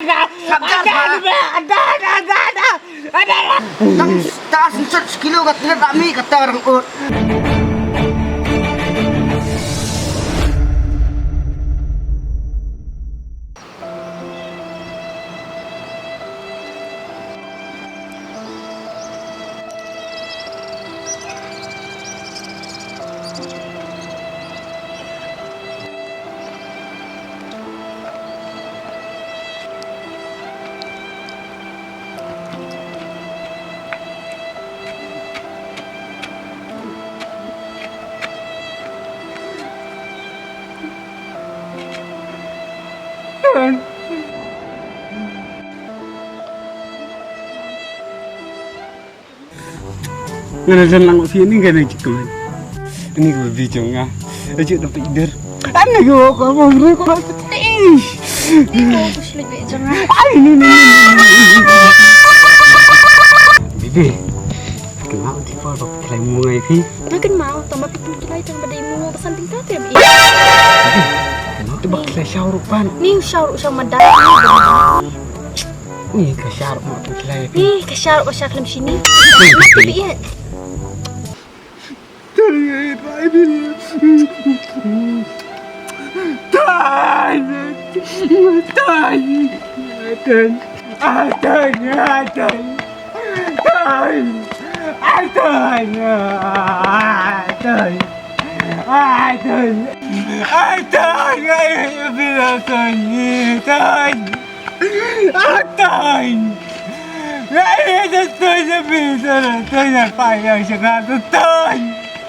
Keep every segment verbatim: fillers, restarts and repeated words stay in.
Sabdar ba. Tang ta sensor sekilo ka tengah tak mi kata orang ut. Nga la dang lang phi ni ka na jikam. Ni ka bi jong nga. Aje da phi der. Ani ko ko mo ru ko. Ni ko ko slik bi jong nga. Ai ni ni. Bibi. Kenapa tiba ba klai mu ngai phi? Nga kan mau tama pi tu klai tang ba dei mu ba santing ta te bi. Kenapa tiba klai shaw rupan? Ni shaw ru shaw madan. Ni ka shar ma tu lai. Ni ka shar ka shar lam shini. Mat tu bi eh. Tan, tan, tan, tan, tan, tan, tan, tan, tan, tan, tan, tan, tan, tan, tan, tan. Atoy! Atoy! Atoy! Atoy! Atoy! Atoy! Atoy! Atoy! Atoy!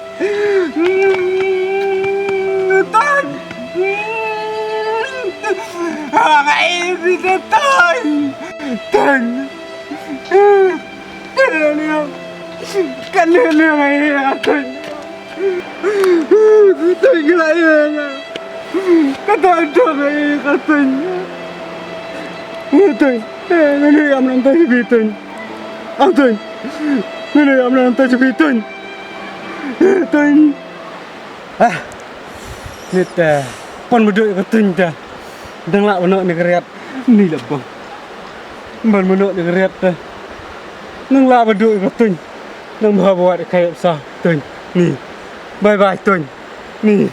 Atoy! Ka tong ka la ïa nga. Ka tong tong ka ïa ka tong. Tong. Ngano ïa mnam tong bi tong. Am tong. Ngano ïa mnam tong bi tong. Tong. Ah. Nit pon muduk ka tong ta. Dang la wano ni kariat. Ni la bang. Ban mano ni kariat ta. Nang la muduk ka tong. Nang ba buat ka ïa sa tong. Ni. Bye bye tong. Ni.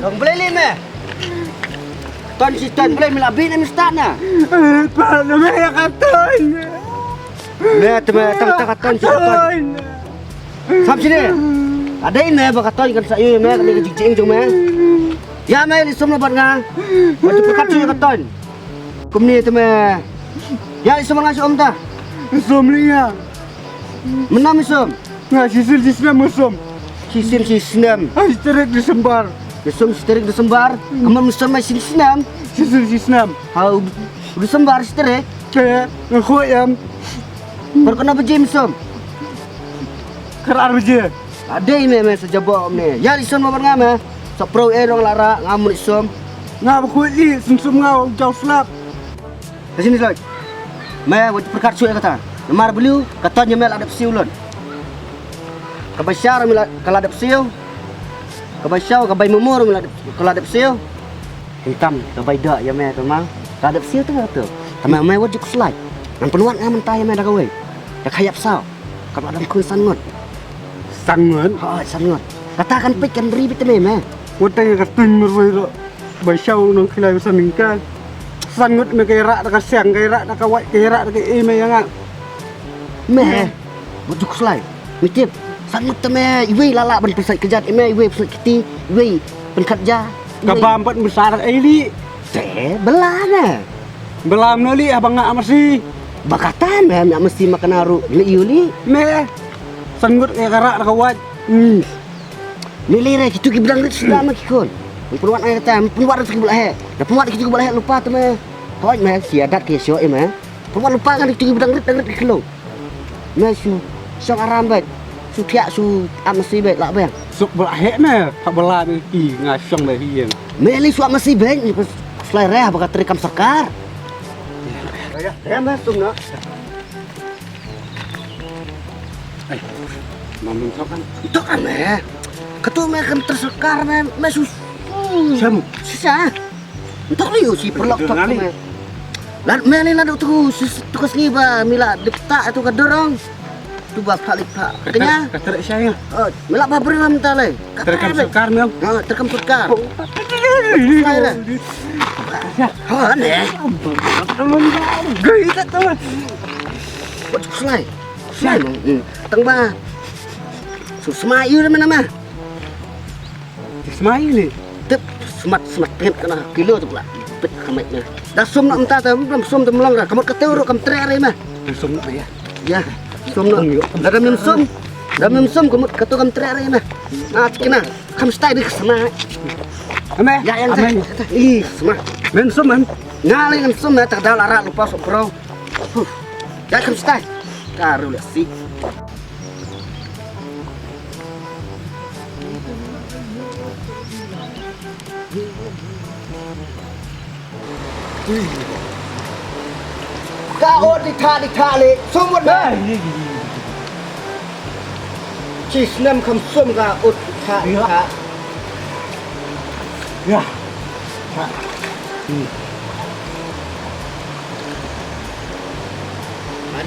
Dong blei li me. Ton si ton blei me la bin em start na. Pa na me ka ton. Me te me tang tang ton si ton. Sap sini. Ada ini ba ka ton kan sa yu me ka ni ka jing jing jong me. Ïa me li sum na bad nga. Ba tu ka ton ka ton. Kumne te me. Ïa li sum nga sum ta. Sum li nga. Mnam sum. Nga shisien shisnem sum. Shisien shisnem. Ai terik Desember. Sum shterik Desember. Kumne sum mai shisnem. Shisien shisnem. Hau Desember shterik. Ke nga khoyam. Par kena bejim sum. Kar ar beje. Adei me me sa jabok me. Ïa li sum ma bad nga me. Sa pro e rong la ra nga mun sum. Nga ba khuid li sum sum nga u jaw slap. Ka sini loj. Me wat perkat sui kata. Namar beliu ka ton ïa me la dep siu lon. Ka ba shar me la ka la dep siu. Ka ba shaw ka bai momor me la dep ka la dep siu. Intam ka bai da ïa me tu ma. Ka la dep siu tu tu. Tama me wat juk slai. Ngan pynwat nga mynta ïa me da kawei. Da khayap saw. Ka ba dang khun san ngut. San ngut? Ha, san ngut. Kata kan peit kan ri bit me me. Wat tang ka tun mer wei ro. Bai shaw nong khilai san ningka. San ngut me ka ira da ka siang ka ira da ka wai ka ira da ka e me ïa nga. Me. Wat juk slai. Me tip. San ngut te me iwei lala ban pynslai kjat me iwei pynslai kiti iwei pynkhat ja. Ka bam pat mesar ei li. Te bela na. Bela mno li haba nga masi. Ba kata me me masi ma kana ru le iu li. Me. San ngut e kara da ka wai. Hmm. Ni li re kitu ki bidang rit sida ma ki khun. Pynwat ai kata pynwat rit ki bela he. Da pynwat kitu ki bela he lupa te me. Hoi me sia dat ki sio e me. Pynwat lupa kan kitu ki bidang rit dang rit ki khlo. Me shu shong aram bad. Shu thiah shu ap masi bad lah bang. Suk bela hek me. Hak bela me ki nga shong me hi yen. Me li shu ap masi bad ni pas selai reh baka terikam sarkar. Ya, ya me sum na. Ai, ma mynta kan. Tok kan me. Katu me kan tersekar me, me sus. Siam. Sisa. Ntok li usi perlok tok me. Lad me ni lad tu sus tu kas ni ba mila dipta tu ka dorong. Tu ba palik pa. Tanya. Kater siang. Oh, mila ba beri lam tale. Terekam sukar me. Oh, terekam sukar. Slide. Ha ne. Gaya tak tahu. Slide. Slide. Tang ba. Su smai yu mana ma. Smai ni. Tep smat smat pet kana kilo tu pula. Pet kamai na. Da sum na mta ta, sum tu melong ra. Kamot kate uru kam tre re ma. Sum na ya. Ya. Sum na. Da da mim sum. Da mim sum kamot katu kam tre re ma. Na kena. Kam stai di kesana. Ame. Ya yang ame. Ih, sama. Men sum man. Nga le ngan sum na tak dal ara lupa sok pro. Huh. Ya kam stai. Karu le si. Ka ot di tha di tha le sum ot ba. Chi snem kham sum ka ot di tha di tha. Ya.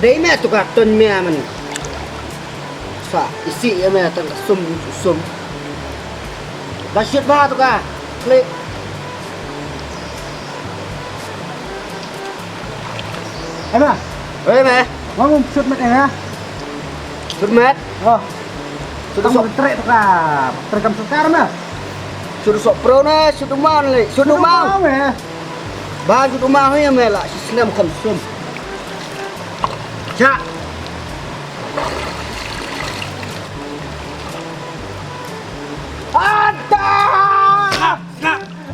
Dei me tu ka ton me man. Sa isi ya me tang sum sum. Ba shit ba tu ka. Klik. Ema. Oi me. Ngam shit met ya. Shit met. Oh. Shit so. Tre tu ka. Tre kam sukar me. Shit so pro na, shit man le. Shit man. Ba shit man ya me la. Shit snem kham sum. Cha. Ada!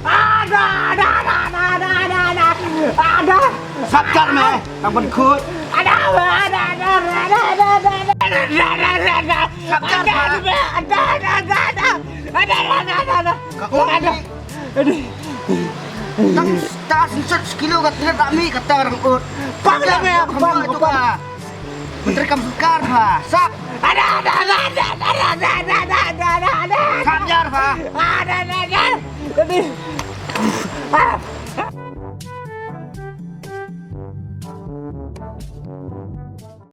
Ada, ada, ada, ada, ada, ada. Ada. Satkar me, tang ban khut. Ada, ada, ada. Satkar me. Ada, ada, ada, ada. Ada, ada, ada, ada. Ka ot. Ada. Tang, ta sensat sekilo ka tina tak mi kata orang ut. Pang dah me, pang, pang. Menteri kam sukar ha. Sap. Ada, ada, ada. Sap jar ha. Ada, ada, ada. Tadi. Ah.